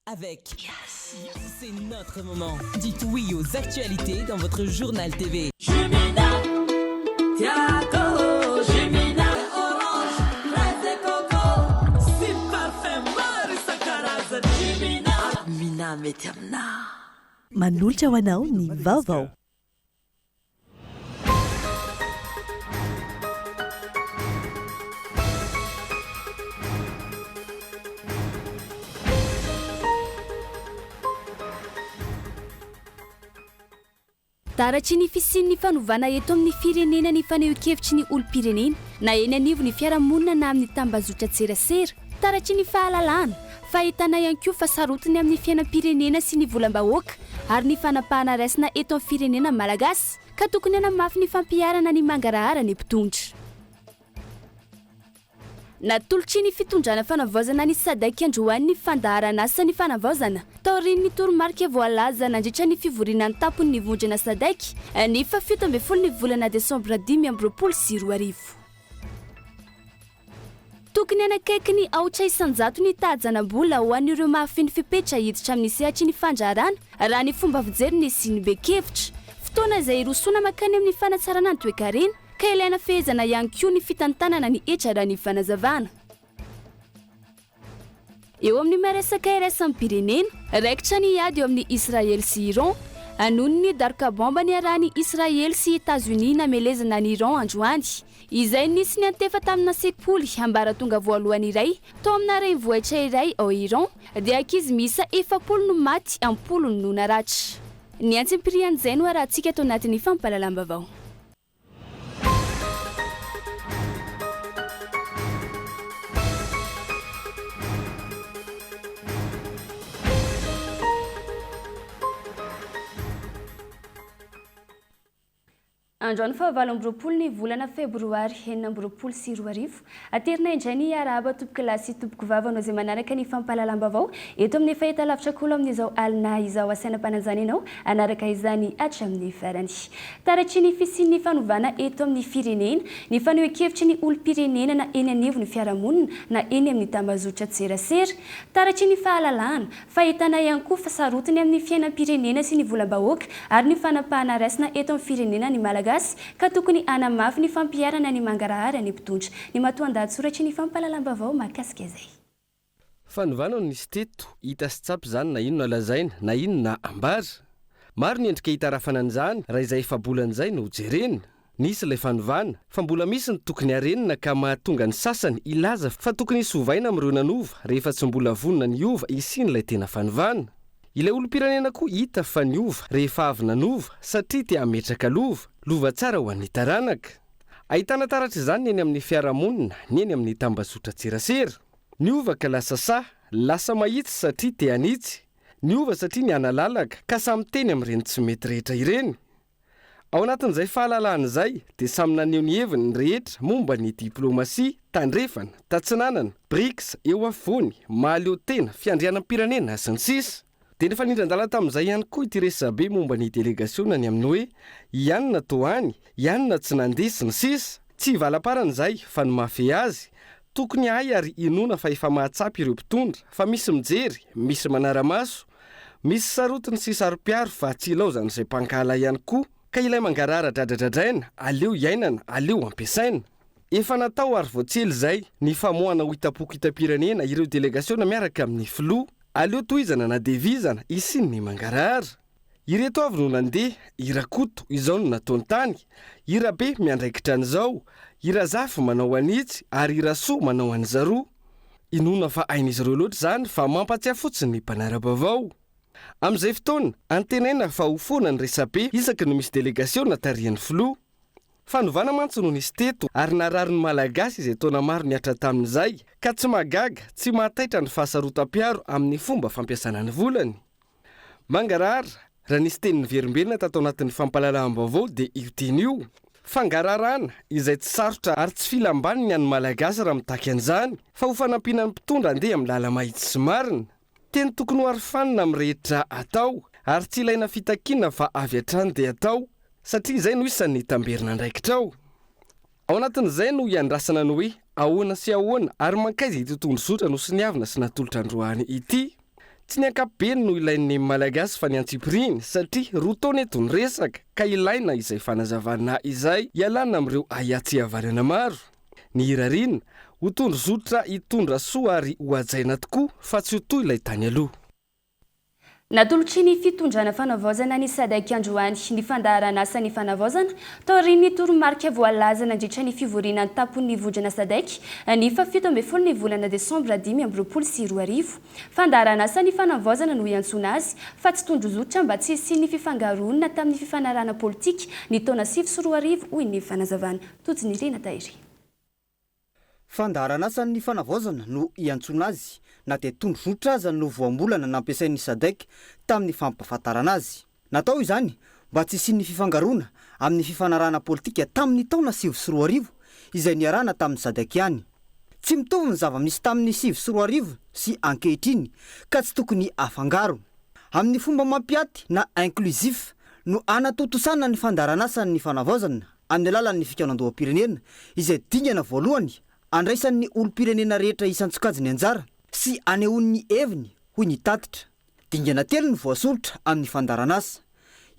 Avec C'est notre moment. Dites oui aux actualités dans votre journal TV. Manolotra ho anao ny vaovao. Taratry ny fisian'ny fanovana eto amin'ny firenena ny fanehoan-kevitry ny olom-pirenena, na eny anivon'ny fiarahamonina na amin'ny tambazotran-tserasera. Taratry ny fahalalana, fahitana ihany koa fa sarotiny amin'ny fiainam-pirenena sy ny volam-bahoaka ary ny fanapahana raisina eto amin'ny firenena malagasy, ka tokony hanamafy ny fampiharana ny mangarahara ny mpitondra. Natolotry ny fitondrana fanavaozana ny Sadec androany ny fandaharan'asan'ny fanavaozana, taorian'ny toromarika voalaza nandritra ny fivoriana an-tampon'ny vondrona Sadec, ny faha 17 ny volana desambra 2025. Tokony hanakaiky ny 4% ny taha-jana-bola ho an'ireo mahafeno fepetra hiditra amin'ny sehatry ny fandraharana, raha ny fomba fijerin'ny siniben-kevitra. Fotoana izay hirosoana mankany amin'ny fanatsarana ny toekarena, ka ilaina fehezana ihany koa ny fitantanana ny hetra raha ny fanazavana. Eo amin'ny maha resaka iraisam-pirenena, raikitra ny ady eo amin'i Israely sy Iran, noho ny daroka baomba niarahan'i Israely sy Etazonia namelezana an'i Iran androany, izay nisy niantefa tamina sekoly ambaratonga voalohany iray tao amina renivohitra iray ao Iran, dia ankizy miisa 40 no maty, am-polony no naratra. Ny antsimpirian'izay no arahantsika ato anatin'ny fampahalalam-baovao. Androany faha 28 ny volana febroary 2026. Aterina indray ny hiarahaba tompokolahy sy tompokovavy anao izay manaraka ny fampahalalam-baovao eto amin'ny fahitalavitra Kolo amin'izao alina izao. Asaina mpananjana ianao hanaraka izany hatramin'ny farany. Taratry ny fisian'ny fanovana eto amin'ny firenena, ny fanehoan-kevitry ny olom-pirenena na eny anivon'ny fiarahamonina na eny amin'ny tambazotran-tserasera. Taratry ny fahalalahana, fahitana ihany koa fa sarotiny amin'ny fiainam-pirenena sy ny volam-bahoaka ary ny fanapahana raisina eto amin'ny firenena ny Malagasy ka tokony hanamafy ny fampiharana ny mangarahara ny mpitondra. Ny matoandahatsoratry ny fampahalalam-baovao mahakasika izay. Fanovana no nisy teto, hita sy tsapa izany na inona lazaina na inona ambara. Maro ny endrika hitarafana an'izany raha izay efa-bolana izay no jerena. Nisy ilay fanovana, fa mbola misy ny tokony harenina ka mahatonga ny sasany hilaza fa tokony hisy ovaina amin'ireo nanova rehefa tsy mbola vonona ny hiova hisian'ilay tena fanovana. Ilay olom-pirenena koa hita fa niova rehefa avy nanova satria te hametraka lova, lova tsara ho an'ny taranaka. Ahitana taratra izany ny eny amin'ny fiarahamonina, ny eny amin'ny tambazotran-tserasera. Niova ka lasa sahy, lasa mahitsy satria te hanitsy. Niova satria nihanalalaka ka samy miteny amin'ireny tsy mety rehetra ireny. Ao anatin'izay fahalalahana izay dia samy naneho ny heviny ny rehetra momba ny diplaomasia tandrefana, tatsinanana, Brics, eo afovoany, mahaleo tena, fiandrianam-pirenena, sy ny sisa. Dia nifanindran-dalana tamin'izay ihany koa ity resabe momba ny delegasiona ny amin'ny hoe i anona toa any, i anona tsy nandeha sy ny sisa. Tsy hivalam-parana izay fa ny mahafehy azy, tokony hahay ary inoana fa efa mahatsapa ireo mpitondra fa misy mijery, misy manara-maso, misy sarotiny sy saro-piaro fa tsy ilaozan'izay mpankahala ihany koa ka ilay mangarahara dradradradraina aleo iainana, aleo ampiasaina. Efa natao ary vao tsy ela izay ny famoahana ho hitam-poko hitam-pirenena ireo delegasiona miaraka amin'ny filoha. Aleo tohizana na dia vizana hisian'ny mangarahara. Ireto avy no nandeha, i Rakoto izao no nataony tany, i Rabe miandraikitra an'izao, i Razafy manao an'itsy ary i Rasoa manao an'izaroa. Inoana fa hain'izy ireo loatra izany fa mampatsiahy fotsiny ny mpanara-baovao. Amin'izay fotoana, antenaina fa ho foana ny resabe isaky ny misy delegasiona tarihan'ny filoha. Fanovana mantsy no nisy teto ary narary ny Malagasy izay taona maro nihatra tamin'izay ka tsy mahagaga, tsy mahataitra ny fahasarotam-piaro amin'ny fomba fampiasana ny volany. Mangarahara, raha nisy teny niverimberina tato anatin'ny fampahalalam-baovao dia io teny io. Fangaraharana, izay tsy sarotra ary tsy filam-baniny ny an'ny Malagasy raha mitaky an'izany, fa ho fanampiana ny mpitondra handeha amin'ny lala-mahitsy sy marina. Teny tokony ho arofanina amin'ny rehetra atao ary tsy ilaina fitakiana fa avy hatrany dia atao Satria izay no isan'ny tamberin'andraikitrao. Ao anatin'izay no iandrasana ny hoe ahoana sy ahoana ary mankaiza ity tondrozotra nosoniavina sy natolotra androany ity. Tsy ny ankapobeny no ilain'ny Malagasy fa ny antsipiriany satria 2 taona eto ny resaka ka ilaina izay fanazavana izay hialana amin'ireo ahiahy tsy hihavanana maro. Ny hirariana, ho tondrozotra hitondra soa ary ho hajaina tokoa fa tsy ho toy ilay tany aloha. Natolotry ny fitondrana fanavaozana ny Sadec androany ny fandaharan'asan'ny fanavaozana taorian'ny toromarika voalaza nandritra ny fivoriana an-tampon'ny vondrona Sadec ny faha 17 ny volana desambra 2025. Fandaharan'asan'ny fanavaozana no iantsoana azy fa tsy tondrozotra mba tsy hisian'ny fifangaroana tamin'ny fifanarahana politika ny taona 2009, hoy ny fanazavana. Tojinirina Tahiry. Fandaharan'asan'ny fanavaozana no iantsoana azy na dia tondrozotra aza no voambolana nampiasain'ny Sadec tamin'ny fampahafantarana azy. Natao izany mba tsy hisian'ny fifangaroana amin'ny fifanarahana politika tamin'ny taona 2009 izay niarahana tamin'ny Sadec ihany. Tsy mitovy ny zava-misy tamin'ny 2009 sy ankehitriny ka tsy tokony afangaro. Amin'ny fomba mampiaty na inclusif no anatontosana ny fandaharan'asan'ny fanavaozana amin'ny alalan'ny fikaonandoham-pirenena, izay dingana voalohany andraisan'ny olom-pirenena rehetra isan-tsokajiny anjara sy anehoany ny heviny, hoy ny tatitra. Dingana telo no voasoritra amin'ny fandaharanasa.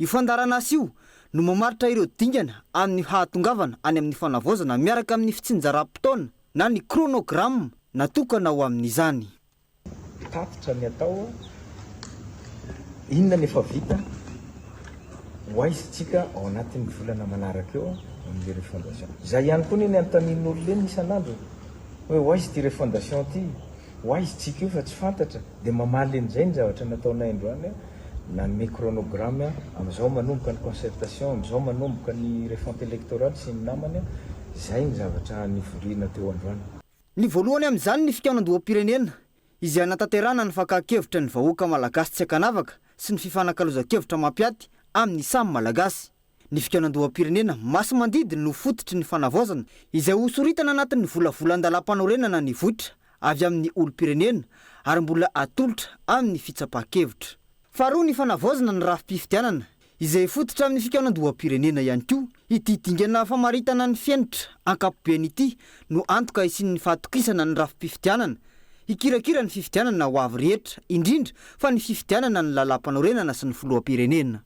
Io fandaharanasa io no mamaritra ireo dingana amin'ny hahatongavana any amin'ny fanavaozana miaraka amin'ny fitsinjaram-potoana na ny chronogramme natokana ho amin'izany. Tatitra ny atao, inona ny efa vita, ho aiza isika ao anatin'ny volana manaraka eo amin'ilay refondation. Izay ihany koa anie ny anontanian'ny olona eny isan'andro e, hoe ho aiza ity refondation ity, ho aiza isika io fa tsy fantatra. Dia mamaly an'izay ny zavatra nataonay androany, nanome chronogramme, amin'izao manomboka ny concertation, amin'izao manomboka ny refonte électorale sy ny namany, izay ny zavatra nivoriana teo androany. Ny voalohany amin'izany ny fikaonandoham-pirenena, izay hanatanterahana ny fakan-kevitra ny vahoaka malagasy tsy ankanavaka sy ny fifanakalozan-kevitra mampiaty amin'ny samy malagasy. Ny fikaonandoham-pirenena masi-mandidy no fototry ny fanavaozana izay hosoritana anatin'ny volavolan-dalàmpanorenana nivoitra avy amin'ny olom-pirenena ary mbola atolotra amin'ny fitsapan-kevitra. Faharoa ny fanavaozana ny rafi-pifidianana izay fototra amin'ny fikaonandoham-pirenena ihany koa. Ity dingana famaritana ny fenitra ankapobeny ity no antoka hisian'ny fahatokisana ny rafi-pifidianana hikirakira ny fifidianana ho avy rehetra, indrindra fa ny fifidianana ny lalàmpanorenana sy ny filoham-pirenena.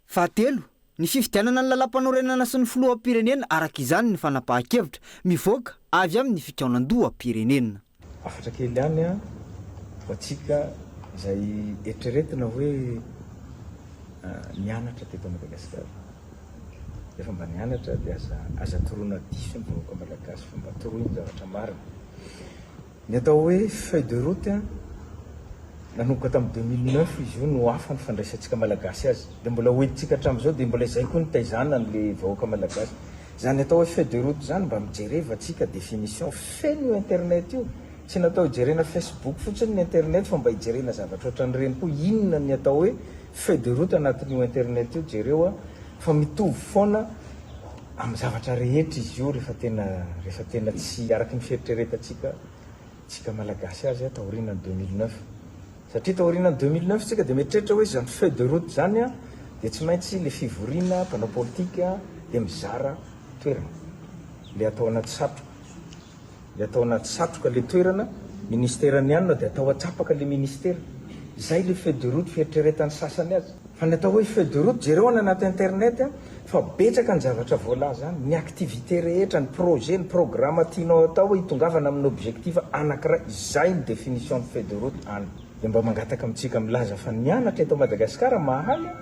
Fahatelo, ny fifidianana ny lalàmpanorenana sy ny filoham-pirenena araka izany ny fanapahan-kevitra mivoaka avy amin'ny fikaonandoham-pirenena. Hafatra kely ihany ho antsika izay eritreretina hoe nianatra teto Madagasikara. Rehefa mba nianatra dia aza aza toroina diso ny vahoaka malagasy fa mba toroy ny zavatra marina. Ny atao hoe feuille de route nanomboka tamin'ny 2009 izy io no hafa ny fandraisantsika malagasy azy. Dia mbola hoentintsika hatramin'izao dia mbola izay koa nitaizana an'ilay vahoaka malagasy. Izany atao hoe feuille de route izany mba mijereva tsika définition feno io internet io. Tsy natao hijerena facebook fotsiny ny internet fa mba hijerena zavatra ohatran'ireny koa. Inona ny atao hoe feuille de route anatin'io internet io jereo a fa mitovy foana amin'ny zavatra rehetra izy io rehefa tena rehefa tena tsy araky ny fieritreretantsika tsika malagasy azy taorianan'ny 2009. Satria taorianan'ny 2009 tsika dia mieritreritra hoe izany feuille de route izany dia tsy maintsy le fivoriana mpanao politika dia mizara toerana. Le atao anaty satroka. Le atao anaty satroka le toerana, ministera ny anona dia atao atsapaka le ministera. Izay le feuille de route fieritreretan'ny sasany azy. Fa ny atao hoe feuille de route, jereo any anaty internet fa betsaka ny zavatra voalaza any, ny activité rehetra, ny projet, ny programme tianao atao hitongavana amin'ny objectif anakiray, izay ny définition ny feuille de route any. Dia mba mangataka amintsika milaza fa nianatra eto Madagasikara mahay a,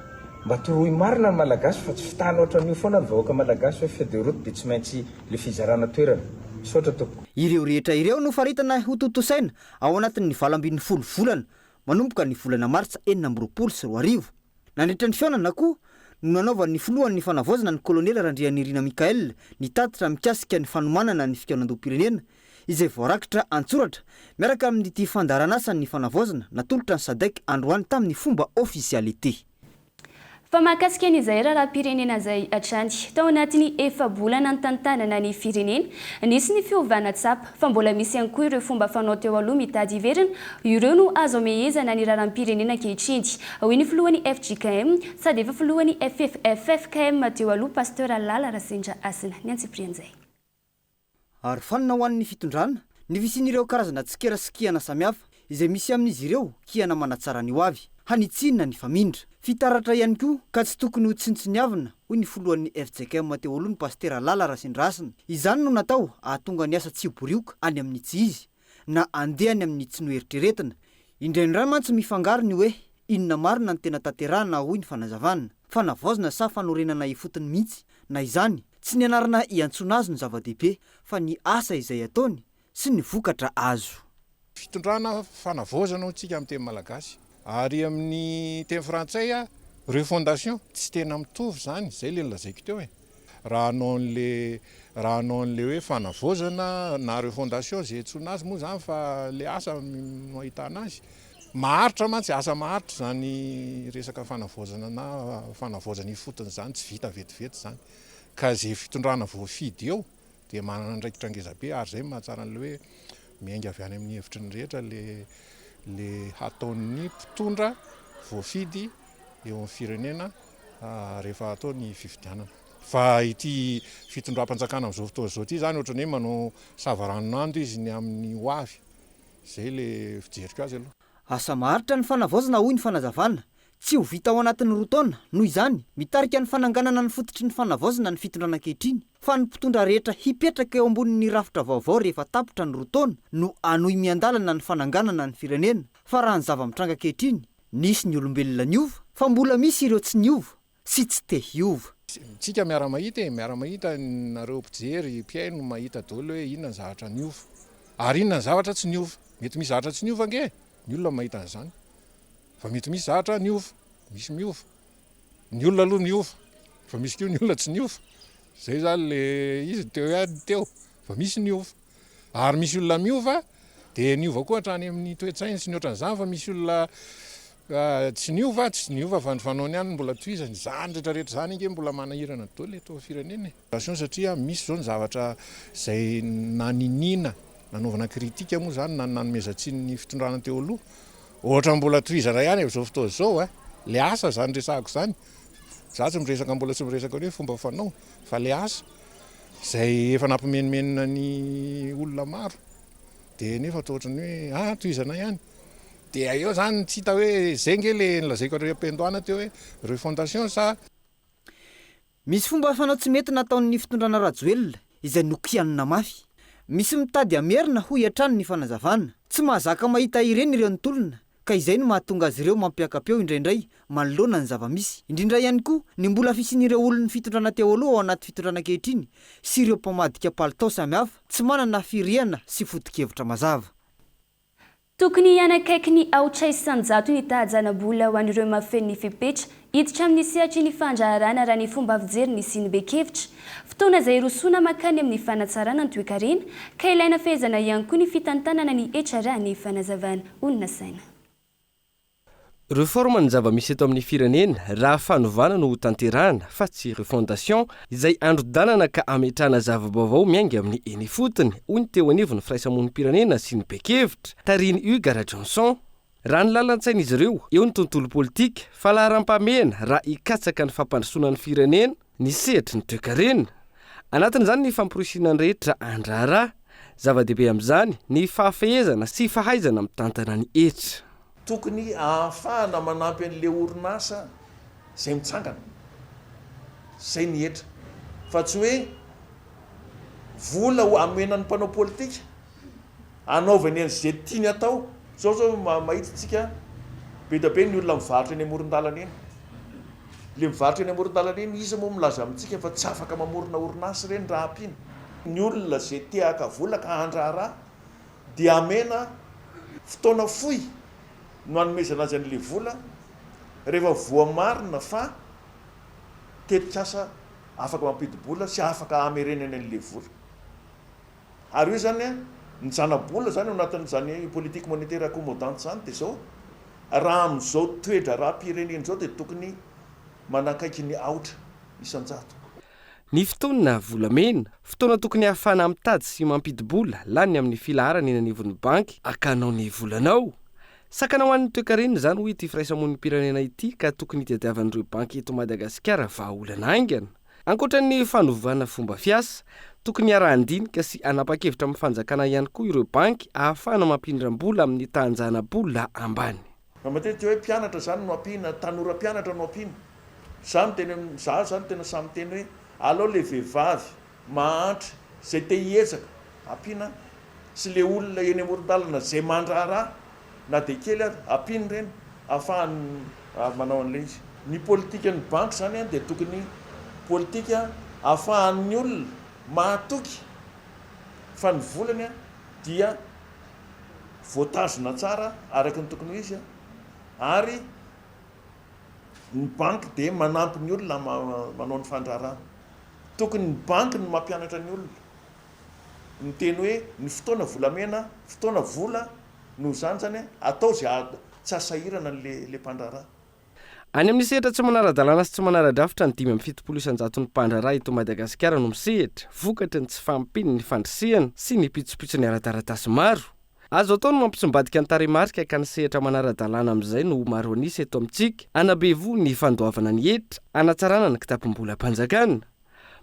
mba toroy marina ny Malagasy fa tsy fitana ohatran'io foana ny vahoaka Malagasy hoe feuille de route dia tsy maintsy le fizarana toerana. Misaotra tompoko. Ireo rehetra ireo no faritana hotontosaina ao anatin'ny 18 volana manomboka ny volana martsa 2026. Nandritra ny fihaonana koa no nanaovan'ny filohan'ny fanavaozana ny kolonely Randrianirina Michaël ny tatitra mikasika ny fanomanana ny fikaonandoham-pirenena izay voarakitra an-tsoratra miaraka amin'ity fandaharan'asan'ny fanavaozana natolotra ny Sadec androany tamin'ny fomba ofisialy ity. Fa mahakasika an'izay raharaham-pirenena izay hatrany, tao anatin'ny efa-bolana nitantanana ny firenena, nisy ny fiovana tsapa, fa mbola misy ihany koa ireo fomba fanao teo aloha mitady hiverina, ireo no azo amehezana ny raharaham-pirenena ankehitriny, hoy ny filohan'ny fjkm, sady efa filohan'ny ffkm teo aloha, Pasteur Lala Rasendrahasina. Ny antsipirian'izay. Arofanina ho an'ny fitondrana ny fisian'ireo karazana tsikera sy kihana samihafa. izay misy amin'izy ireo kiana manatsara ny hoavy, hanitsiana ny famindra. Fitaratra ihany koa ka tsy tokony ho tsinontsiniavina, hoy ny filohan'ny fjkm teo aloha ny Pasitera Lala Rasendrahasina. Izany no natao hahatonga ny asa tsy ho borioka any amin'ny tsy izy na handeha any amin'ny tsy noeritreretina. Indraindray mantsy mifangaro ny hoe inona marina no tena tanterahana hoy ny fanazavana. Fanavaozana sa fanorenana ifotony mihitsy? Na izany, tsy ny anarana iantsoana azy no zava-dehibe fa ny asa izay ataony sy ny vokatra azo. Fitondrana fanavaozana hoy tsika amin'ny teny malagasy. Ary amin'ny teny frantsay refondation. Tsy tena mitovy izany, izay ilay nolazaiko teo e. Raha hanao an'le raha hanao an'le hoe fanavaozana na refondation izay iantsoana azy moa izany fa ilay asa no ahitana azy. Maharitra mantsy, asa maharitra izany resaka fanavaozana na fanavaozana ifotony izany, tsy vita vetivety izany. Ka izay fitondrana voafidy eo dia manana andraikitra ngeza be ary izay no mahatsara an'ilay hoe miainga avy any amin'ny hevitry ny rehetra le le hataon'ny mpitondra voafidy eo amin'ny firenena rehefa atao ny fifidianana. Fa ity fitondram-panjakana amin'izao fotoana izao ity izany ohatran'ny hoe manao savaranonando izy ny amin'ny ho avy. Izay le fijeriko azy aloha. Asa maharitra ny fanavaozana hoy ny fanazavana. Tsy ho vita ao anatin'ny roa taona, noho izany, mitarika ny fananganana ny fototry ny fanavaozana ny fitondrana ankehitriny, fa ny mpitondra rehetra hipetraka eo ambonin'ny rafitra vaovao rehefa tapitra ny roa taona no hanohy miandalana ny fananganana ny firenena, fa raha ny zava-mitranga ankehitriny, nisy ny olombelona niova, fa mbola misy ireo tsy niova sy tsy te hiova. Tsika miara-mahita e, miara-mahita nareo mpijery, mpihaino mahita daholo hoe inona ny zavatra niova, ary inona ny zavatra tsy niova, mety misy zavatra tsy niova ange, ny olona mahita an'izany. Fa mety misy zavatra niova, misy miova. Ny olona aloha niova, fa misy koa ny olona tsy niova. Zay zany le izy teo ihany teo, fa misy niova. Ary misy olona miova, dia niova koa hatrany amin'ny toe-tsainy sy ny ohatran'izany, fa misy olona tsy niova, tsy niova fa ny fanaony ihany no mbola tohizany. Izany rehetrarehetra izany ange mbola manahirana daholo eto amin'ny firenena e. Attention satria misy izao ny zavatra izay naniniana nanaovana critique moa izany na nanomezan-tsiny ny fitondrana teo aloha. Ohatran'ny mbola tohizana ihany amin'izao fotoana izao a! Le asa izany resahako izany. Za tsy miresaka mbola tsy miresaka ny hoe fomba fanao fa le asa izay efa nampimenomenona ny olona maro dia nefa toa ohatran'ny hoe ah tohizana ihany. Dia eo izany tsy hita hoe izay nge le nolazaiko anareo am-piandohana teo hoe refondation sa. Misy fomba fanao tsy mety nataon'ny fitondrana Rajoelina izay nokianina mafy. Misy mitady hamerina hoy hatrany ny fanazavana. Tsy mahazaka mahita ireny ireo nitolona ka izay no mahatonga azy ireo mampiaka-peo indraindray manoloana ny zava-misy. Indrindra ihany koa ny mbola fisian'ireo olon'ny fitondrana teo aloha ao anaty fitondrana ankehitriny sy ireo mpamadika palitao samihafa tsy manana firehana sy foto-kevitra mazava. Tokony hanakaiky ny aotra isan-jato ny taha-janabola ho an'ireo mahafeno ny fepetra hiditra amin'ny sehatry ny fandraharahana raha ny fomba fijery ny siniben-kevitra. Fotoana izay hirosoana mankany amin'ny fanatsarana ny toekarena ka ilaina fehezana ihany koa ny fitantanana ny hetra raha ny fanazavana. Olona saina. Reforme ny zava-misy eto amin'ny firenena raha fanovana no hotanterahana fa tsy refondation izay androdanana ka ametrahana zava-baovao miainga amin'ny eny ifotony, hoy ny teo anivon'ny firaisamonim-pirenena sy ny be-kevitra, tarihin'i Hugues Rajohnson. Raha ny lalan-tsain'izy ireo, eo ny tontolo politika, fa laharam-pahamehana raha hikatsaka ny fampandrosoana ny firenena, ny sehatry ny toekarena. Anatin'izany ny famporisihina ny rehetra handraharaha. Zava-dehibe amin'izany ny fahafehezana sy fahaizana mitantana ny hetra. Tokony ahafahana manampy an'ilay orinasa izay mitsangana. Izay ny hetra. Fa tsy hoe vola ho amena ny mpanao politika hanaovany an'izay tiany atao. Izao izao mahita isika be dia be ny olona mivarotra eny amoron-dalana eny. Ilay mivarotra eny amoron-dalana eny, iza moa milaza amintsika fa tsy afaka mamorona orinasa ireny raha ampiana? Ny olona izay te haka vola ka handraharaha dia amena fotoana fohy no hanomezana azy an'ilay vola rehefa voamarina fa tetikasa afaka mampidi-bola sy afaka hamerenany an'ilay vola. Ary io izany, ny zana-bola izany ao anatin'izany politique monétaire accommodante izany dia izao, raha amin'izao toe-draharaham-pirenena izao dia tokony manakaiky ny aotra isan-jato. Ny fotoana volamena, fotoana tokony hahafahana mitady sy mampidi-bola lany amin'ny filaharana eny anivon'ny banky hakanao ny volanao. Sakana ho an'ny toekarena izany hoy ity firaisamonim-pirenena ity ka tokony hitadiavan'ireo banky eto Madagasikara vahaolana haingana. Ankoatra ny fanovana fomba fiasa, tokony hiara-handinika sy hanapa-kevitra amin'ny fanjakana ihany koa ireo banky ahafahana mampindram-bola amin'ny tahan-jana-bola ambany. Fa matetika hoe mpianatra zany no ampiana, tanora mpianatra no ampiana. Za miteny am, za zany tena sahy miteny hoe alao le vehivavy mahantra zay te hiezaka ampiana sy le olona eny amoron-dalana zay mandraharaha na dia kely ary ampiana ireny ahafahany manao an'ilay izy. Ny politikan'ny banky zany an dia tokony politika ahafahan'ny olona mahatoky fa ny volany an dia voatazona tsara araka ny tokony ho izy ary ny banky dia manampy ny olona manao ny fandraharahana. Tokony ny banky no mampianatra ny olona miteny hoe ny fotoana volamena, fotoana vola, noho izany izany atao izay tsy hahasahirana an'ilay mpandraharaha. Any amin'ny sehatra tsy manara-dalàna sy tsy manara-drafitra ny 75 isan-jaton'ny mpandraharaha eto Madagasikara no misehatra, vokatry ny tsy fahampian'ny fandrisihana sy ny pitsopitsony ara-taratasy maro. Azo atao ny mampitsimbadika ny tarehimarika ka ny sehatra manara-dalàna amin'izay no ho maro an'isa eto amintsika, hanabe voho ny fandoavana ny hetra, hanatsarana ny kitapom-bolam-panjakana.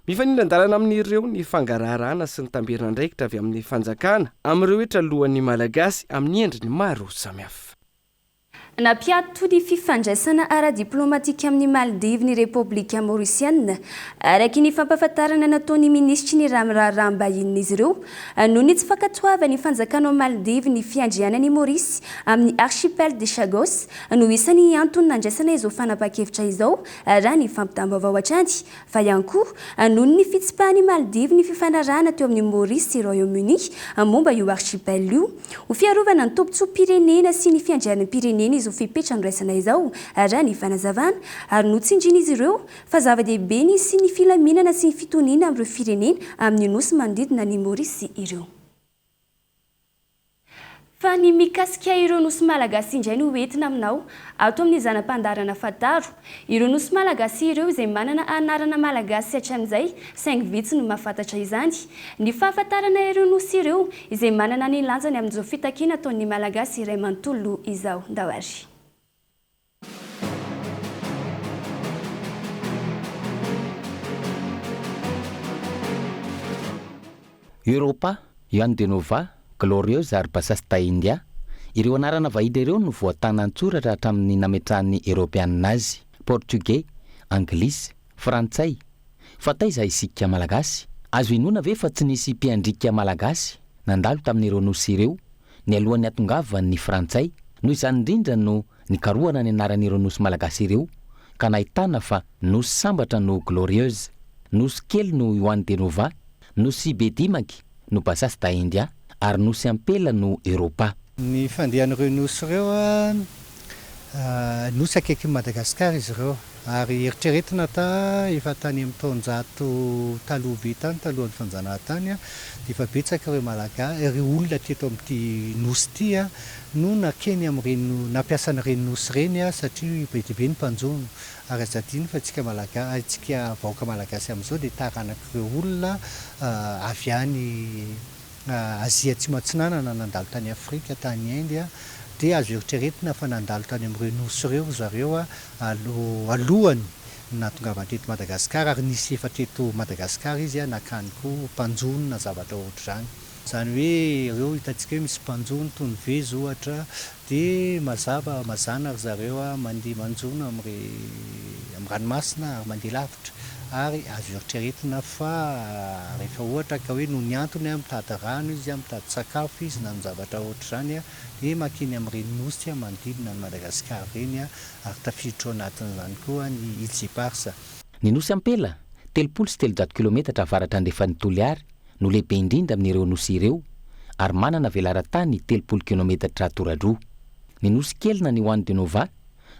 Mifanindran-dalana amin'ireo ny fangaraharahana sy ny tamberin'andraikitra avy amin'ny fanjakana amin'ireo hetra aloan'ny Malagasy amin'ny endriny maro samihafa. Nampiato ny fifandraisana ara-diplaomatika amin'i Maldives ny Repoblika Maorisiana, araka ny fampahafantarana nataon'ny minisitry ny raharaham-bahinin'izy ireo, noho ny tsy fankatoavan'ny fanjakana ao Maldives ny fiandrianan'i Maorisy amin'ny Archipel des Chagos no isan'ny antony nandraisana izao fanapahan-kevitra izao, raha ny fampitam-baovao hatrany. Fa ihany koa noho ny fitsipahan'i Maldives ny fifanarahana teo amin'i Maurice sy Royaume-Uni momba io archipel io. Ho fiarovana ny tombontsoam-pirenena sy ny fiandrianam-pirenena izao fepetra noraisana izao, raha ny fanazavana, ary notsindrian'izy ireo fa zava-dehibe ny hisian'ny filaminana sy ny fitoniana amin'ireo firenena amin'ny nosy manodidina an'i Maurice ireo. Fa ny mikasika ireo nosy malagasy indray no hoentina aminao ato amin'ny zana-pandaharana Fantaro. Ireo nosy malagasy ireo izay manana anarana malagasy hatramin'izay saingy vitsy no mahafantatra izany. Ny fahafantarana ireo nosy ireo izay manana ny lanjany amin'izao fitakiana ataon'ny malagasy iray manontolo izao. Ndao ary. Europa, Juan de Nova, Glorieuse ary Bassas da India. Ireo anarana vahiny ireo no voatàna an-tsoratra hatramin'ny nametrahan'ny Eoropeanina azy, Portiogey, Anglisy, Frantsay. Fa taiza isika Malagasy? Azo inoana ve fa tsy nisy mpiandriaka Malagasy nandalo tamin'ireo nosy ireo nialohan'ny hatongavan'ny Frantsay? Noho izany indrindra no nikarohana ny anaran'ireo nosy malagasy ireo ka nahitana fa Nosy Sambatra no Glorieuse, Nosy Kely no Juan de Nova, Nosy Bedimaky no Bassas da India ary Nosy Ampela no Europa. Ny fandehan'ireo nosy ireo, nosy akaikin'i Madagasikara izy ireo ary eritreretina ta efa tany amin'ny taonjato taloha be tany, talohan'ny fanjanahantany dia efa betsaka ireo Malagasy, ireo olona teto amin'ity nosy ity no nankeny amin'ireny, nampiasa an'ireny nosy ireny satria be dia be ny mpanjono. Ary aza adino fa isika Malagasy, isika vahoaka Malagasy amin'izao dia taranak'ireo olona avy any Azia Atsimo Atsinanana nandalo tany Afrika, tany Inde, dia azo eritreretina fa nandalo tany amin'ireo nosy ireo ry zareo alohan'ny nahatongavany teto Madagasikara ary nisy efa teto Madagasikara izy nakany koa mpanjono na zavatra ohatr'izany. Izany hoe ireo hitantsika hoe misy mpanjono toy ny vezo ohatra dia mazava mazàna ry zareo mandeha manjono amin'ny amin'ny ranomasina ary mandeha lavitra ary azo eritreretina fa rehefa ohatra ka hoe noho ny antony mitady rano izy, mitady sakafo izy na ny zavatra ohatr'izany dia mankeny amin'ireny nosy manodidina an'i Madagasikara ireny ary tafiditra ao anatin'izany koa ny Îles Éparses. Ny Nosy Ampela, 330 kilometatra avaratra andrefan'i Toliary, no lehibe indrindra amin'ireo nosy ireo ary manana velaran-tany 30 kilometatra toradroa. Ny Nosy Kely na ny Juan de Nova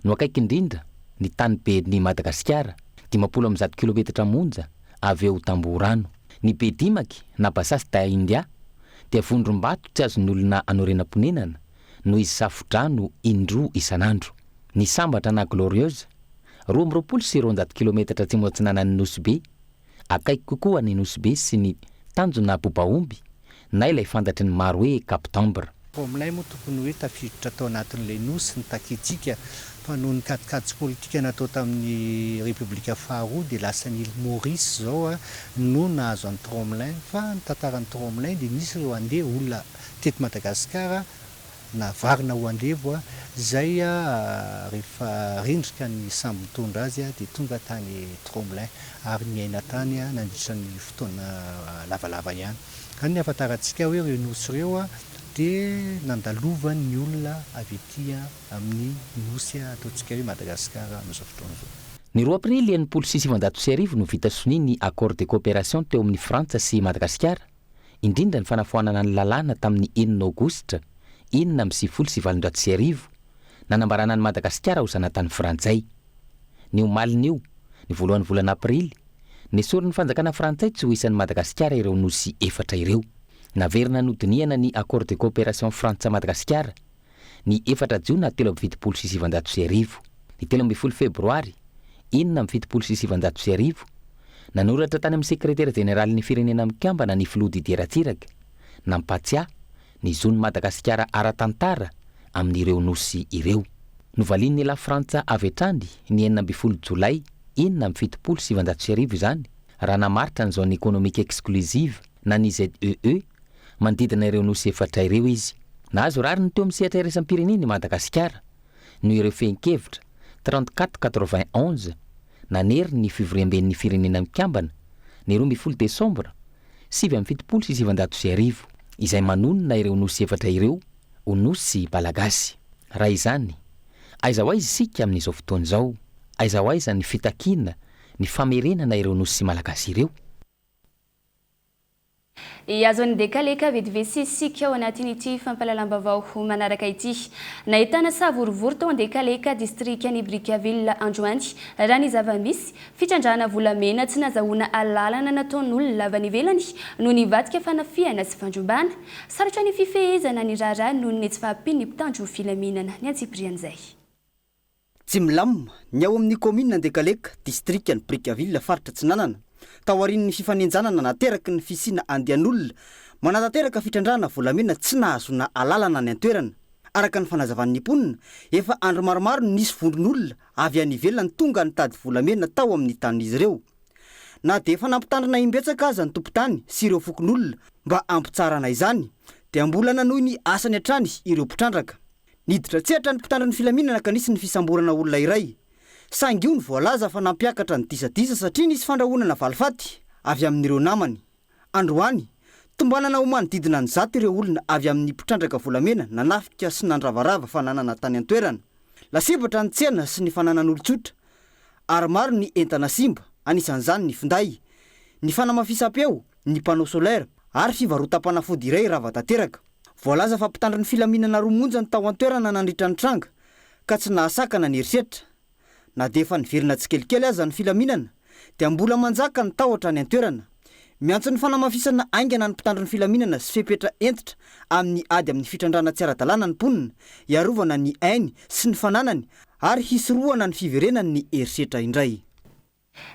no akaiky indrindra ny taniben'i Madagasikara, 150 kilometatra monja avy eo Tambohorano. Ny Bedimaky na Bassas da India dia vondrom-bato tsy azon'ny olona anorenam-ponenana noho izy safo-drano indroa isan'andro. Ny Sambatra na Glorieuse, 222 kilometatra atsimo-atsinanan'i Nosy Be, Akaiky kokoa ny Nosy Be sy ny tanjona Bobaomby na ilay fantatry ny maro hoe Cap Tambre. Tromelin moa tokony hoe tafiditra tao anatin'ilay nosy ny takintsika fa noho ny kajikajy politika natao tamin'ny Repoblika faharoa dia lasa ny île Maurice izao no nahazo an'i Tromelin fa ny tantaran'i Tromelin dia nisy ireo andeha olona teto Madagasikara navarina ho andevo izay rehefa rendrika ny sambo nitondra azy dia tonga tany Tromelin ary niaina tany nandritra ny fotoana lavalava ihany. Izany ny ahafantarantsika hoe ireo nosy ireo dia nandalovan'ny olona avy ety amin'ny nosy ataontsika hoe Madagasikara amin'izao fotoana izao. Ny roa aprily 1960 no vita sonia ny accord de coopération teo amin'i Frantsa sy Madagasikara, indrindra ny fanafoanana ny lalàna tamin'ny enina aogositra 1896 nanambarana an'i Madagasikara ho zanatany frantsay. Ny omalin'io, ny voalohan'ny volana aprily, nesorin'ny fanjakana frantsay tsy ho isan'i Madagasikara ireo nosy efatra ireo. Naverina nodinihana ny accord de coopération Frantsa-Madagasikara ny efatra jona 1973. Ny 13 febroary 1976, nanoratra tany amin'ny sekretera jeneralin'ny Firenena Mikambana ny filoha Didier Ratsiraka, nampahatsiahy ny zon'i Madagasikara ara-tantara amin'ireo nosy ireo. Novalian'ny Lafrantsa avy hatrany ny 16 jolay 1976 izany raha namaritra ny Zone Economique Exclusive na ny ZEE manodidina ireo nosy efatra ireo izy. Nahazo rariny teo amin'ny sehatra iraisam-pirenena i Madagasikara noho ireo fehin-kevitra 34 91 nanery ny fivoriamben'ny Firenena Mikambana ny 12 desambra 1979 izay manonona ireo nosy efatra ireo ho nosy malagasy. Raha izany, aiza ho aiza isika amin'izao fotoana izao? Aiza ho aiza ny fitakiana ny famerenana ireo nosy malagasy ireo? Hihazo an'i Dekaleka vetivety isika ao anatin'ity fampahalalam-baovao manaraka ity. Nahitana savorovoro tao Andekaleka, distrikan'i Brickaville androany, raha ny zava-misy. Fitrandrahana volamena tsy nazahoana alalana nataon'olona avy any ivelany no nivadika fanafihana sy fandrombana. Sarotra ny fifehezana ny raharaha noho ny tsy fahampian'ny mpitandro filaminana. Ny antsipirian'izay. Tsy milamina ny ao amin'ny kaominina Andekaleka, distrikan'i Brickaville, faritra Atsinanana, taorian'ny fifanenjanana nateraky ny fisiana andian'olona manatanteraka fitrandrahana volamena tsy nahazoana alalana any an-toerana. Araka ny fanazavan'ny mponina, efa andro maromaro no nisy vondron'olona avy any ivelany tonga nitady volamena tao amin'ny tanin'izy ireo. Na dia efa nampitandrina imbetsaka aza ny tompon-tany sy ireo fokonolona mba hampitsarana izany, dia mbola nanohy ny asany hatrany ireo mpitrandraka. Niditra an-tsehatra ny mpitandro ny filaminana ka nisy ny fisamborana olona iray. Saingy io no voalaza fa nampiakatra ny disadisa satria nisy fandrahonana valifaty avy amin'ireo namany. Androany, tombanana ho manodidina ny zato ireo olona avy amin'ny mpitrandraka volamena nanafika sy nandravarava fananana tany an-toerana. Lasibatra ny tsena sy ny fananan'olon-tsotra ary maro ny entana simba, anisan'izany ny finday, ny fanamafisam-peo, ny panneau solaire ary fivarotam-panafody iray rava tanteraka. Voalaza fa mpitandro ny filaminana roa monja no tao an-toerana nandritra ny tranga ka tsy nahasakana ny herisetra. Na dia efa niverina tsikelikely aza ny filaminana dia mbola manjaka ny tahotra any an-toerana. Miantso ny fanamafisana haingana ny mpitandro ny filaminana sy fepetra hentitra amin'ny ady amin'ny fitrandrahana tsy ara-dalàna ny mponina, hiarovana ny ainy sy ny fananany ary hisorohana ny fiverenan'ny herisetra indray.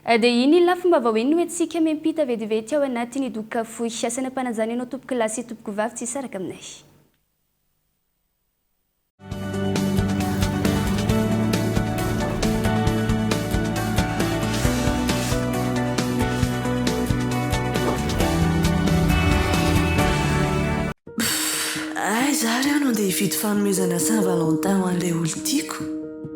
Dia iny lafim-baovao iny no entintsika miampita vetivety ao anatin'ny doka fohy. Asaina am-panajana ianao tompokolahy sy tompokovavy tsy hisaraka aminay. Aiza ary aho no andeha hividy fanomezana Saint Valentin ho an'ilay olon-tiako?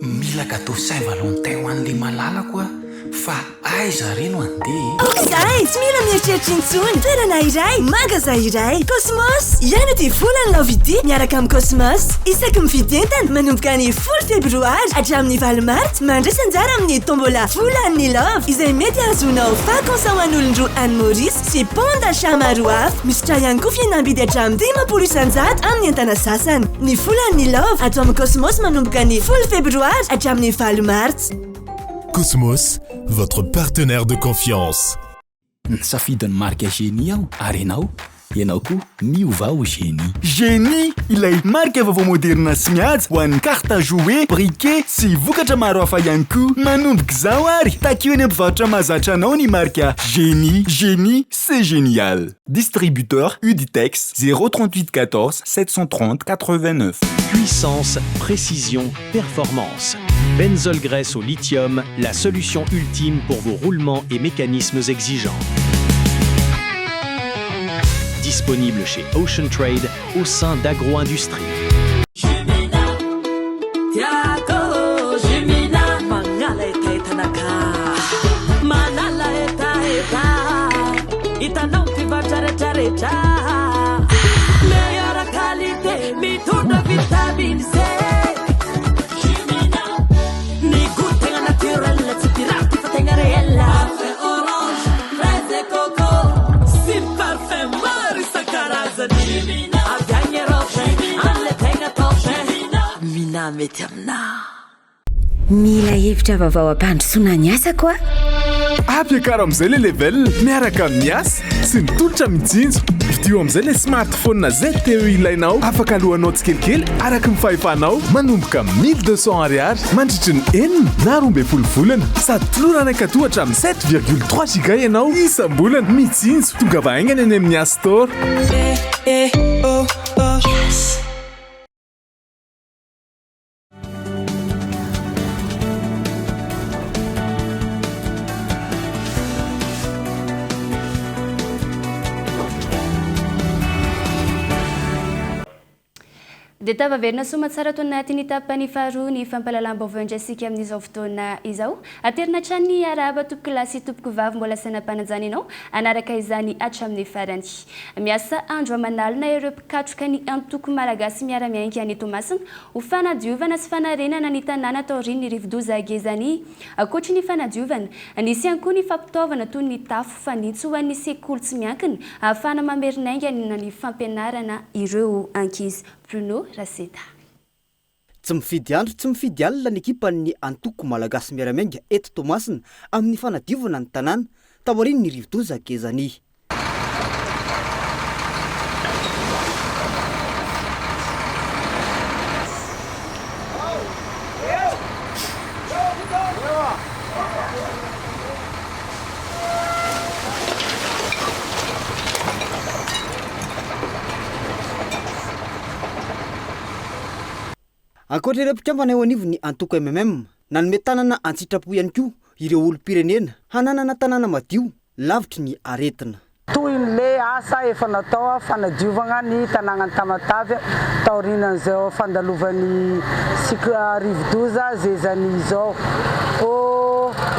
Mila cadeau Saint Valentin ho an'ilay malalako aho fa aiza re no andeha e? Aoka izahay, tsy mila mieritreritra intsony. Toerana iray, magasin iray. Cosmos! Iaino ity volan'ny love ity miaraka amin'ny Cosmos. Isaky mividy entana, manomboka ny folo febroary hatramin'ny valo martsa, mandraisa anjara amin'ny tombola Volan'ny Love, izay mety hahazoanao vacances ho an'olon-droa any Maurice sy bon d'achat maro hafa. Misotra ihany koa fihenam-bidy hatramin'ny 50% amin'ny entana sasany. Ny volan'ny Love ato amin'ny Cosmos manomboka ny folo febroary hatramin'ny valo martsa. Cosmos, votre partenaire de confiance. Nisafidy ny marika Genie aho, ary ianao? Ianao koa miovà ho Génie. Génie, ilay marika vaovao moderina sy mihaja ho an'ny carte à jouer, briquet sy vokatra maro hafa ihany koa. Manomboka izao ary, takio eny am-pivarotra mahazatra anao ny marika Génie. Génie, c'est génial! Distributeur Uditex, 0 38 14 730 89. Puissance, précision, performance. Benzol graisse au lithium, la solution ultime pour vos roulements et mécanismes exigeants. Disponible chez Ocean Trade au sein d'Agro-Industrie. Mila hevitra vaovao hampandrosoana ny asako aho. Ampiakaro amin'izay ilay level miaraka amin'ny asa sy ny tolotra mitsinjo. Vidio amin'izay ilay smartphone ZTE ilainao afaka aloanao tsikelikely araka ny fahefanao manomboka 1200 ariary mandritry ny enina na 12 volana. Sady tolorana katoa hatramin'ny 7,3 giga ianao isam-bolana. Mitsinjo, tongava haingana eny amin'ny Yas Store. Dia tafaverina soamatsara ato anatin'ny tapany faharoa ny fampahalalam-baovao indray isika amin'izao fotoana izao. Aterina hatrany ny arahaba tompokolahy sy tompokovavy mbola sainam-panajana ianao hanaraka izany hatramin'ny farany. Miasa andro aman'alina ireo mpikatroka ny antoko Malagasy miara-miainga any Toamasina ho fanadiovana sy fanarenana ny tanàna taorian'ny rivodoza Gezani. Ankoatry ny fanadiovana, nisy ihany koa ny fampitaovana toy ny tafo fanitso ho an'ny sekoly tsy miankina ahafahana mamerina ny fampianarana ireo ankizy. Bruno Raseta. Tsy mifidy andro tsy mifidy alina ny ekipan'ny antoko Malagasy Miara-Miainga eto Toamasina amin'ny fanadiovana ny tanàna taorian'ny rivodoza Gezani. Ankoatra ireo mpikambana eo anivon'ny antoko mmm, nanome tanana an-tsitrapo ihany koa ireo olom-pirenena hananana tanàna madio lavitry ny aretina. Tohin'le asa efa natao fanadiovagna ny tanagnan'i Tamatave taorianan'izao fandalovan'ny rivodoza Zezany izao.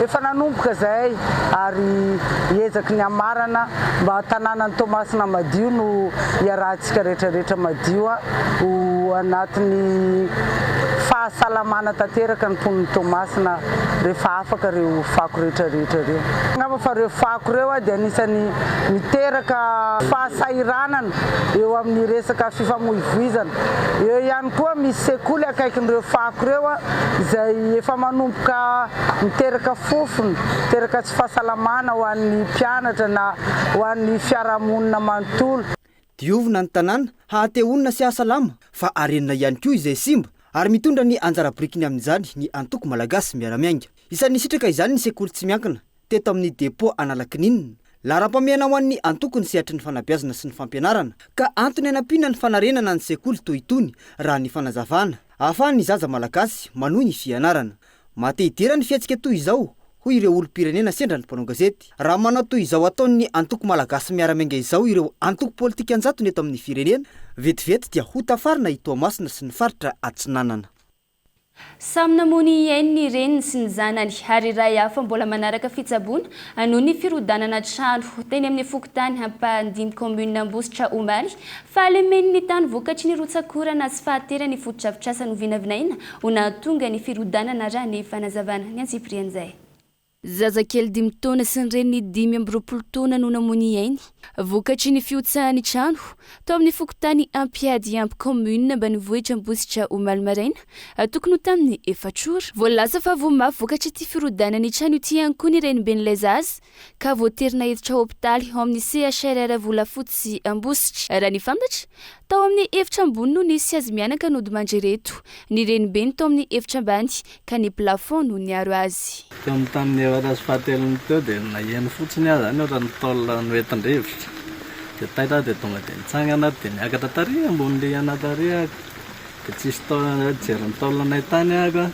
Efa nanomboka zahay ary hiezaky ny hamarana mba tanànan'i Toamasina madio no iarahantsika rehetrarehetra madio ho anatin'ny fahasalamana tanteraka ny mponin'i Toamasina rehefa afaka ireo fako rehetrarehetra ireo. Angamba fa ireo fako ireo dia anisan'ny miteraka fahasahiranana eo amin'ny resaka fifamoivoizana. Eo ihany koa misy sekoly akaikin'ireo fako ireo izay efa manomboka miteraka fofona, miteraka tsy fahasalamana ho an'ny mpianatra na ho an'ny fiarahamonina manontolo. Diovina ny tanàna haha-te honina sy hahasalama fa harenina ihany koa izay simba ary mitondra ny anjara birikiny amin'izany ny antoko Malagasy Miara-Miainga. Isan'ny nisitraka izany ny sekoly tsy miankina teto amin'ny Depot Analakininina. Laharam-pahamehana ho an'ny antoko ny sehatry ny fanabeazana sy ny fampianarana ka antony hanampiana ny fanarenana ny sekoly toy itony raha ny fanazavana ahafahan'ny zaza malagasy manohy ny fianarana. Maha-te hidera ny fihetsika toy izao, hoy ireo olom-pirenena sendra ny mpanao gazety. Raha manao toy izao ataon'ny antoko Malagasy Miara-Miainga izao ireo antoko politika an-jatony eto amin'ny firenena, vetivety dia ho tafarina i Toamasina sy ny faritra Atsinanana. Samy namono ny ainy ny reniny sy ny zanany ary iray hafa mbola manaraka fitsaboana noho ny firodanana trano teny amin'ny fokontany Ampahandimy kaominina Ambositra omaly. Fahalemen'ny tany vokatry ny rotsak'orana sy fahateran'ny fotodrafitrasa novinavinaina ho nahatonga ny firodanana raha ny fanazavana ny antsipirian'izay. Zazakely dimy taona sy ny reniny 25 taona no namoy ny ainy. Vokatry ny fihotsahan'ny trano tao amin'ny fokontany Ampiadiampy kaominina ambanivohitra Ambositra omaly maraina tokony ho tamin'ny efatr'ora. Voalaza fa voa mafy vokatr'ity firodanan'ny trano ity ihany koa ny reniben'ilay zaza ka voatery naiditra hopitaly ao amin'ny CHRR Volafotsy Ambositra. Raha ny fantatra, tao amin'ny efitra ambony no nisy azy mianaka nodimandry ireto, ny renibeny tao amin'ny efitra ambany ka ny plafond no niaro azy. Teo amin'ny tamin'ny efatra sy fahatelony teo dia naheno fotsiny aho izany ohatran'ny tôle noentin-drivotra. Dia taitra aho dia tonga dia nitsangana aho dia niakatra tary ambony rihana tary aho. Dia tsisy tôle, nijery ny tôle-nay tany aho ka.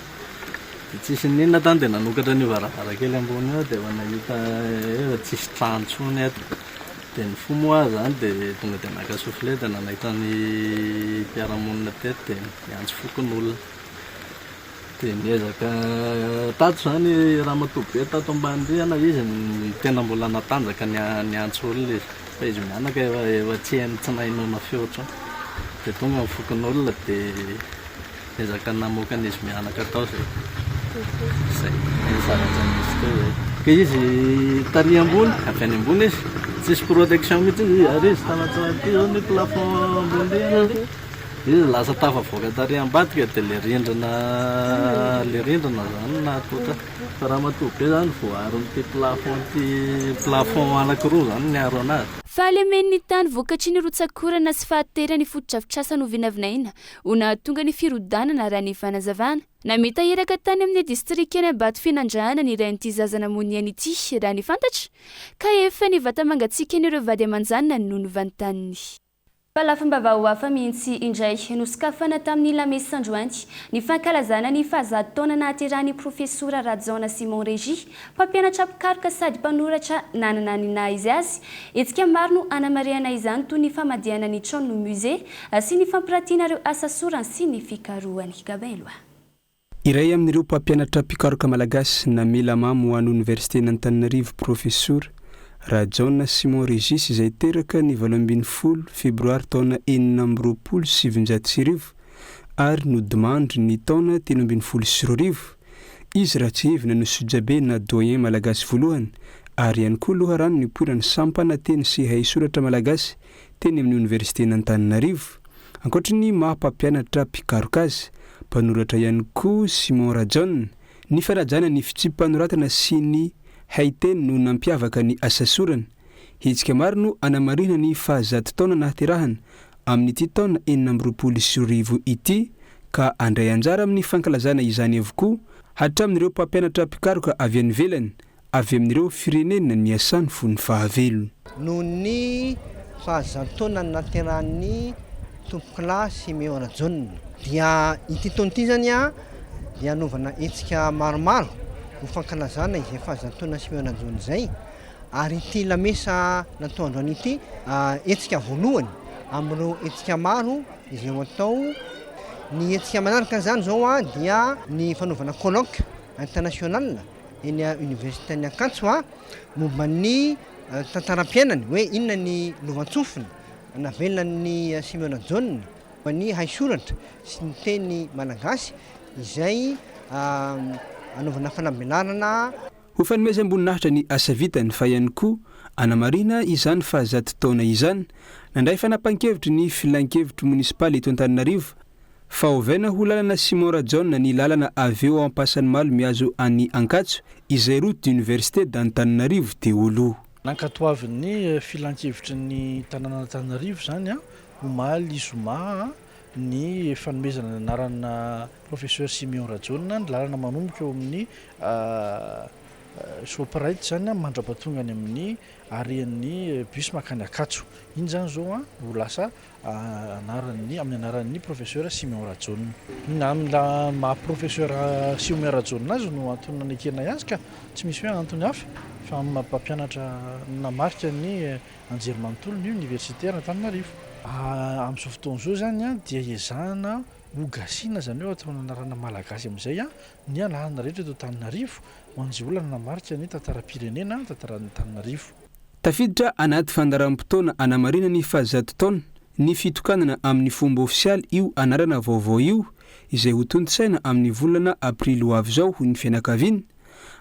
Dia tsisy n'inona tany dia nanokatra an'io varavarankely ambony io aho dia efa nahita hoe efa tsisy trano intsony eto. Dia nifoha moa aho izany dia tonga dia naka soufflet dia nanaitra ny mpiara-monina teto dia niantso fokonolona. Dia niezaka tato izany ramatoa be tato ambany rihana izy no tena mbola natanjaka niantso olona izy. Fa izy mianaka efa efa tsy heno tsy nahenoana feo intsony. Dia tonga ny fokonolona dia niezaka namoaka an'izy mianaka tao izay. Izay ny zavatra nisy teo izay. Ka izy tary ambony, avy any ambony izy. Tsisy protection mihitsy izy ary izy tanaty ity izao ny plafond ambony rihana ity. Izy lasa tafavoaka tary ambadika dia le rindrina le rindrina zany no nahatonta fa ramatoa be zany voaaron'ity plafond ity plafond anakiroa zany niaro anazy. Fahalemen'ny tany vokatry ny rotsak'orana sy fahateran'ny fotodrafitrasa novinavinaina ho nahatonga ny firodanana raha ny fanazavana. Namita iraka tany amin'ny distrikan'i Ambatofinandrahana ny rain'ity zaza namoy ny ainy ity raha ny fantatra ka efa ny vata-mangatsiakan'ireo vady aman-janany no novantaniny. Fa lafim-baovao hafa mihitsy indray. Nosokafana tamin'ny lamesa androany ny fankalazana ny fahazato taona nahaterahan'ny Profesora Rajaona Simon Régis, mpampianatra mpikaroka sady mpanoratra nanana ny naha izy azy. Hetsika maro no hanamarihana izany toy ny famadihana ny tranon'ny musée sy ny fampiratiana ireo asa sorany sy ny fikarohany. Gabin Eloi. Iray amin'ireo mpampianatra mpikaroka malagasy namela mamo ho an'ny Oniversiten'Antananarivo Profesora Rajaona Simon Régis izay teraka ny 18 febroary taona 1926 ary nodimandry ny taona 2013. Izy raha tsiahivina no sojabe na doyen malagasy voalohany ary ihany koa loharano nipoiran'ny sampana teny sy haisoratra malagasy teny amin'ny Oniversiten'Antananarivo. Ankoatry ny maha mpampianatra mpikaroka azy, mpanoratra ihany koa Simon Rajaona. Ny fanajana ny fitsipi-panoratana sy ny haiteny no nampiavaka ny asasorany. Hetsika maro no anamarihana ny fahazato taona nahaterahana amin'ity taona 2026 ity ka handray anjara amin'ny fankalazana izany avokoa hatramin'ireo mpampianatra mpikaroka avy any ivelany avy amin'ireo firenena niasany fony fahavelony. Noho ny fahazato-taona naterahan'ny Tompokolahy Siméon Rajaona dia ity taona ity izany dia hanaovana hetsika maromaro ho fankalazana izay fahazato-taona Siméon Rajaona izay ary ity lamesa natao androany ity hetsika voalohany amin'ireo hetsika maro izay ho atao. Ny hetsika manaraka izany izao dia ny fanaovana colloque international eny Oniversiten'i Ankatso momba ny tantaram-piainany hoe inona ny lovantsofina navelan'i Simeona Jaona momba ny haisoratra sy ny teny malagasy izay anaovana fanambelarana. Ho fanomezam-boninahitra ny asa vitany fa ihany koa anamarihina izany fahazato taona izany, nandray fanapahan-kevitry ny filankevitry monisipaly eto Antananarivo Fa ovaina ho lalana Simon Rajaona ny lalana avy eo Ampasanimalo mihazo an'i Ankatso, izay route d'université d'Antananarivo teo aloha. Nankatoavin'ny filankevitry ny tanànan'Antananarivo izany omaly zoma ny fanomezana ny anarana Professeur Siméon Rajaona ny lalana manomboka eo amin'ny Shoprite izany mandrapatonga any amin'ny arrêt-n'ny bus mankany Ankatso. Iny izany izao ho lasa anaran'ny amin'ny anaran'ny Professeur Siméon Rajaona. Ny amin'ny maha Professeur Siméon Rajaona azy no antony nanekenay azy ka tsy misy hoe antony hafa fa amin'ny maha mpampianatra namarika ny anjerimanontolo ny Oniversite an'Antananarivo. Amin'izao fotoana izao izany dia ezahana ho gasiana izany hoe atao anarana malagasy amin'izay ny anarana rehetra eto Antananarivo ho an'izay olona nanamarika ny tantaram-pirenena, tantaran'Antananarivo. Tafiditra anaty fandaharam-potoana hanamarina ny fahazato taona ny fitokanana amin'ny fomba ofisialy io anarana vaovao io, izay hotontosaina amin'ny volana aprily ho avy izao, hoy ny fianakaviana.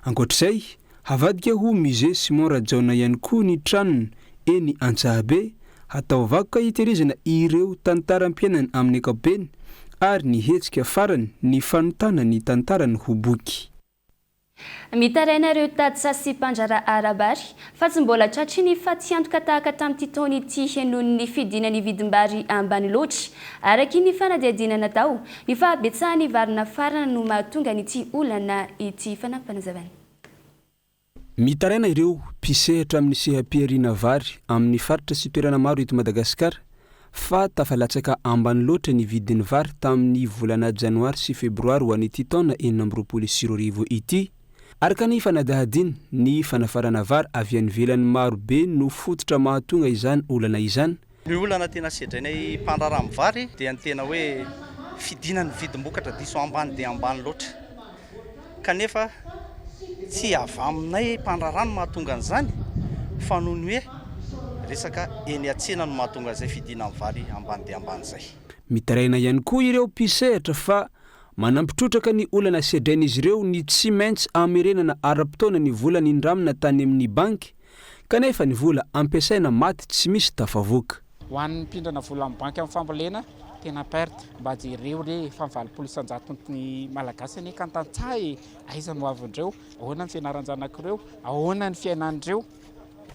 Ankoatra izay, havadika ho Musée Simon Rajaona ihany koa ny tranony eny Antsahabe, hatao vakoka hitehirizana ireo tantaram-piainany amin'ny ankapobeny ary ny hetsika farany ny fanontana ny tantarany ho boky. Mitaraina ireo tantsaha sy mpandraharaha ara-bary fa tsy mbola tratry ny fatiantoka tahaka tamin'ity taona ity noho ny fidinan'ny vidim-bary ambany loatra. Araky ny fanadihadiana natao, ny fahabetsahan'ny vary nafarana no mahatonga an'ity olana ity. Fanampin'izany. Mitaraina ireo mpisehatra amin'ny seha-pihariana vary amin'ny faritra sy toerana maro eto Madagasikara fa tafalatsaka ambany loatra ny vidin'ny vary tamin'ny volana janoary sy febroary ho an'ity taona 2026 ity. Araka ny fanadihadiana, ny fanafarana vary avy any ivelany maro be no fototra mahatonga izany olana izany. Ny olana tena sedrainay mpandraharaha amin'ny vary dia ny tena hoe fidinan'ny vidim-bokatra diso ambany dia ambany loatra. Kanefa tsy avy aminay mpandraharaha no mahatonga an'izany fa noho ny hoe resaka eny an-tsena no mahatonga an'izay fidinan'ny vary ambany dia ambany izay. Mitaraina ihany koa ireo mpisehatra fa manampy trotraka ny olana sedrain'izy ireo ny tsy maintsy hamerenana ara-potoana ny vola nindramina tany amin'ny banky kanefa ny vola ampiasaina maty tsy misy tafavoaka. Ho an'ny mpindrana vola amin'ny banky amin'ny fambolena, tena perte. Mba jereo re, efa 80 isan-jaton'ny Malagasy anie ka tantsaha e! Aiza no avindreo? Ahoana ny fianaran-janak'ireo? Ahoana ny fiainan'ireo?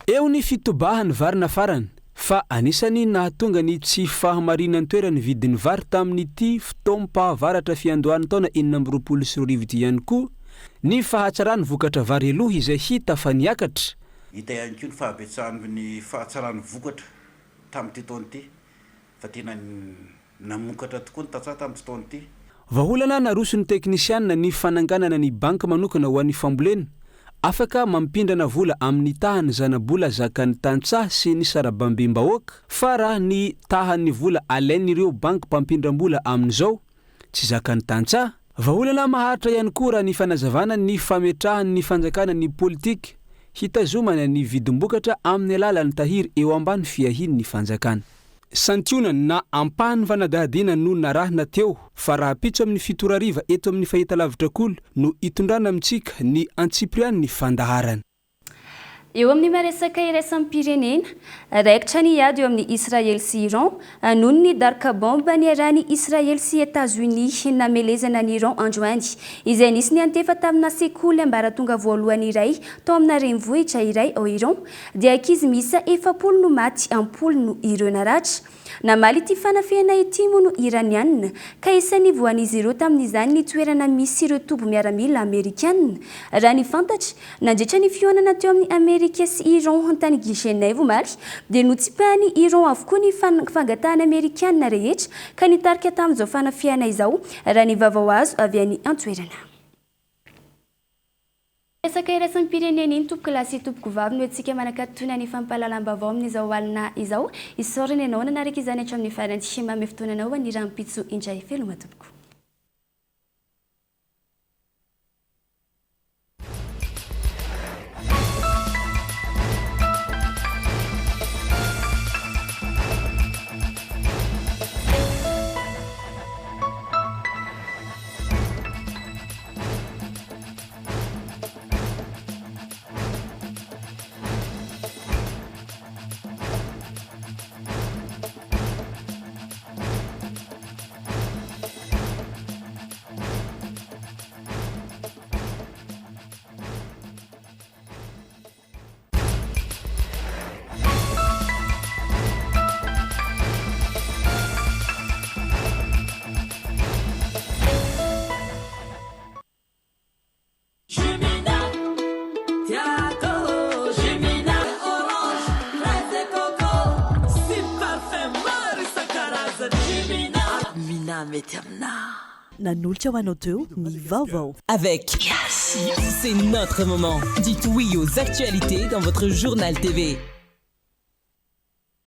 Eo ny fitobahan'ny vary nafarana, fa anisan'ny nahatonga ny tsy fahamarinan-toeran'ny vidin'ny vary tamin'ity fotoam-pahavaratra fiandohan'ny taona 2026 ity ihany koa ny fahatsaran'ny vokatra vary aloha izay hita fa niakatra. Hita ihany koa ny fahabetsahan'ny fahatsaran'ny vokatra tamin'ity taona ity fa tena namokatra tokoa ny tantsaha tamin'ity taona ity. Vahaolana naroson'ny teknisianina ny fananganana ny banky manokana ho an'ny fambolena, afaka mampindrana vola amin'ny tahan'ny zana-bola zakan'ny tantsaha sy ny sarabambem-bahoaka, fa raha ny tahan'ny vola alain'ireo banky mpampindram-bola amin'izao, tsy zakan'ny tantsaha. Vahaolana maharitra ihany koa raha ny fanazavana ny fametrahan'ny fanjakana ny politika hitazomana ny vidim-bokatra amin'ny alalan'ny tahiry eo ambany fiahian'ny fanjakana. Santionany na ampahan'ny fanadihadiana no narahina teo fa rahampitso amin'ny fito ora hariva eto amin'ny fahitalavitra Kolo no hitondrana amintsika ny antsipirian'ny fandaharana. Eo amin'ny maha-resaka iraisam-pirenena, raikitra ny ady eo amin'i Israely sy Iran noho ny daroka baomba niarahan'i Israely sy Etazonia namelezana an'i Iran androany, izay nisy niantefa tamina sekoly ambaratonga voalohany iray tao amina renivohitra iray ao Iran, dia ankizy miisa 40 no maty am-polony ireo naratra. Namaly ity fanafihana ity moa no Iraniana, ka isan'ny voan'izy ireo tamin'izany ny toerana misy ireo toby miaramila Amerikana. Raha ny fantatra, nandritra ny fihaonana teo amin'i Amerika sy Iran tany Genève omaly, dia notsipahan'i Iran avokoa ny fangatahana Amerikana rehetra, ka nitarika tamin'izao fanafihana izao, raha ny vaovao azo avy any an-toerana. Resaka iraisam-pirenena iny tompoko lahy sy tompoko vavy no antsika manakatona ny fampahalalam-baovao amin'izao alina izao. Isaorana ianao nanaraka izany hatramin'ny farany. Manome fotoana anao ho an'ny rahampitso indray. Veloma tompoko. Nanolotra ho anao teo ny vaovao. Avec Yes, c'est notre moment. Dites oui aux actualités dans votre journal TV.